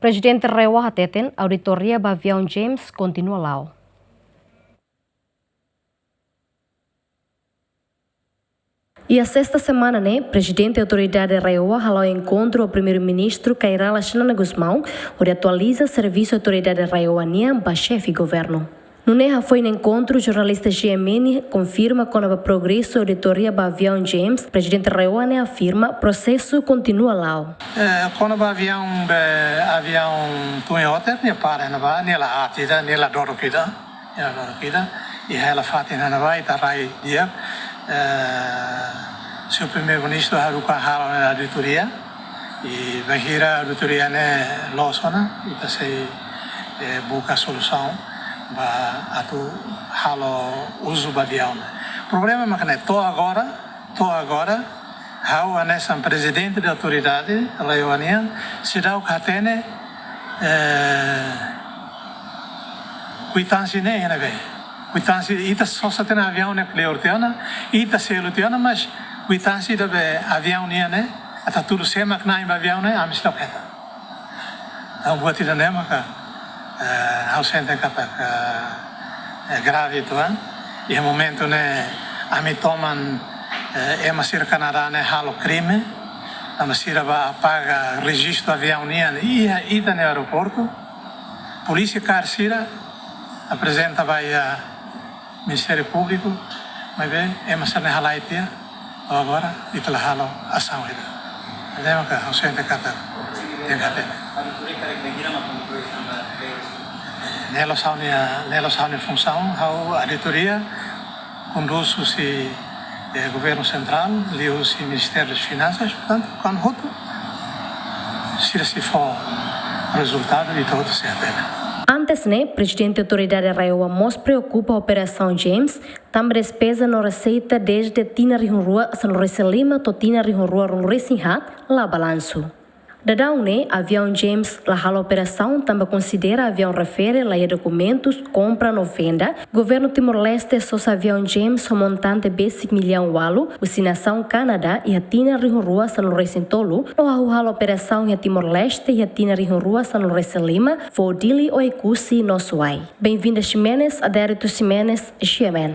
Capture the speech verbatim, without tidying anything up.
Prezidente RAEOA hateten auditoria ba aviaun James kontinua la'o. Iha sesta semana ne'e, Prezidente Autoridade RAEOA hala'o enkontru ho Primeiru-Ministru Kay Rala Xanana Gusmão, hodi atualiza servisu Autoridade RAEOA nian ba xefe governu. Nune'e hafoin enkontru, jornalista GMN konfirma kona-ba progresu auditoria ba aviaun James, Prezidente RAEOA ne'e afirma prosesu kontinua la'o. Eh, kona-ba aviaun be, aviaun Twin Otter, nia para iha ne'ebá, nia la aat ida, nia la dodok ida, nia la dodok ida, i hela fatin iha ne'ebá, ita rai di'ak, eh, señór Primeiru-Ministru haruka halo ona auditoria, i bainhira auditoria ne'e loos ona, ita sei, eh, buka solusaun ba atu halo uzu ba aviaun ne'e. Problema mak ne'e, to'o agora, to'o agora, ha'u hanesan Prezidente da Autoridade RAEOA nian, seidauk hatene, eh, kuitánsia ne'e iha ne'ebé. Kuitánsia, ita sosa hatene aviaun ne'e kleur tiha ona, ita selu tiha ona, mas kuitánsia ida be aviaun nian ne'e, atu hatudu sé mak na'in ba aviaun ne'e, ami seidauk hetan. Entaun, buat ida-ne'e maka, eh, ha'u sente katak, eh, eh, grave uitoan. Iha momentu ne'e ami toman, eh, ema sira Kanadá ne'e halo krime, tanba sira bá apaga rejistu aviaun nian iha ita-nia aeroportu. Polísia kaer sira aprezenta ba iha Ministériu Públiku, maibé ema sira-ne'e halai tiha, to'o agora ita la halo asaun ida. Ida-ne'e maka ha'u sente katak tenke hatene. Ne'e la'ós ha'u-nia, ne'e la'ós ha'u-nia funsaun, ha'u auditoria konduz husi, eh, Governu Sentrál, liuhusi Ministériu das Finansas, portantu, kuandu hotu sira sei fó rezultadu, ita hotu sei hatene. Antes ne'e, Prezidente Autoridade RAEOA mós preokupa ho operasaun James, tanba despeza no reseita dezde tinan rihun rua sanulu resin-lima to'o tinan rihun rua ruanulu resin-haat la balansu. Daudaun ne'e, aviaun James la halo operasaun tanba konsidera aviaun refere la iha dokumentus kompra no venda. Governu Timor-Leste sosa aviaun James ho montante besik millaun ualu husi nasaun Kanadá iha tinan rihun rua sanulu resin-tolu, no hahú halo operasaun iha Timor-Leste iha tinan rihun rua sanulu resin-lima, voo Dili, Oekusi no Suai. Benvinda Ximenes, Adérito Ximenes, GMN.